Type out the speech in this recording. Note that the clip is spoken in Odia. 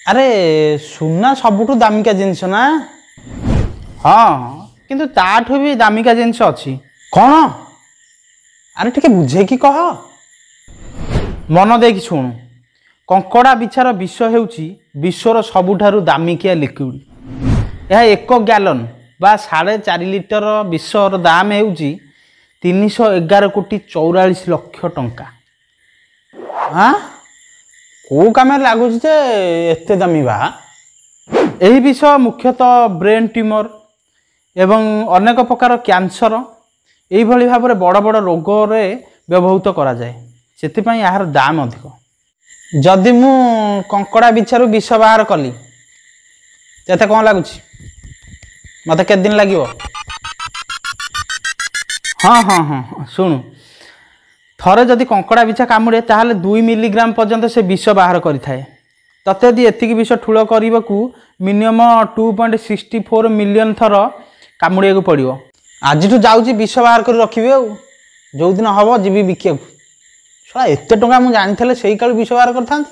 ଆରେ, ସୁନା ସବୁଠୁ ଦାମିକା ଜିନିଷ ନା? ହଁ, କିନ୍ତୁ ତାଠୁ ବି ଦାମିକା ଜିନିଷ ଅଛି। କ'ଣ? ଆରେ, ଟିକେ ବୁଝେଇକି କହ। ମନ ଦେଇକି ଶୁଣୁ। କଙ୍କଡ଼ା ବିଛାର ବିଷ ହେଉଛି ବିଶ୍ୱର ସବୁଠାରୁ ଦାମିକିଆ ଲିକ୍ୱିଡ଼। ଏହା 1 ଗ୍ୟାଲନ୍ ବା 4.5 ଲିଟର ବିଷର ଦାମ ହେଉଛି 311 କୋଟି 44 ଲକ୍ଷ ଟଙ୍କା। ଆଁ, କେଉଁ କାମରେ ଲାଗୁଛି ଯେ ଏତେ ଦାମୀ ବା? ଏହି ବିଷ ମୁଖ୍ୟତଃ ବ୍ରେନ୍ ଟ୍ୟୁମର ଏବଂ ଅନେକ ପ୍ରକାର କ୍ୟାନ୍ସର, ଏଇଭଳି ଭାବରେ ବଡ଼ ବଡ଼ ରୋଗରେ ବ୍ୟବହୃତ କରାଯାଏ। ସେଥିପାଇଁ ଏହାର ଦାମ ଅଧିକ। ଯଦି ମୁଁ କଙ୍କଡ଼ା ବିଛାରୁ ବିଷ ବାହାର କଲି, ତତେ କ'ଣ ଲାଗୁଛି, ମୋତେ କେତେ ଦିନ ଲାଗିବ? ହଁ ହଁ ହଁ ହଁ, ଶୁଣୁ। ଥରେ ଯଦି କଙ୍କଡ଼ା ବିଛା କାମୁଡ଼େ, ତାହେଲେ 2 ମିଲିଗ୍ରାମ ପର୍ଯ୍ୟନ୍ତ ସେ ବିଷ ବାହାର କରିଥାଏ। ତତେ ଯଦି ଏତିକି ବିଷ ଠୁଳ କରିବାକୁ ମିନିମମ୍ 2.64 ମିଲିୟନ ଥର କାମୁଡ଼ିବାକୁ ପଡ଼ିବ। ଆଜିଠୁ ଯାଉଛି, ବିଷ ବାହାର କରି ରଖିବି, ଆଉ ଯେଉଁଦିନ ହେବ ଯିବି ବିକିବାକୁ। ଶଳା, ଏତେ ଟଙ୍କା ମୁଁ ଜାଣିଥିଲେ ସେଇ କାଳୁ ବିଷ ବାହାର କରିଥାନ୍ତି।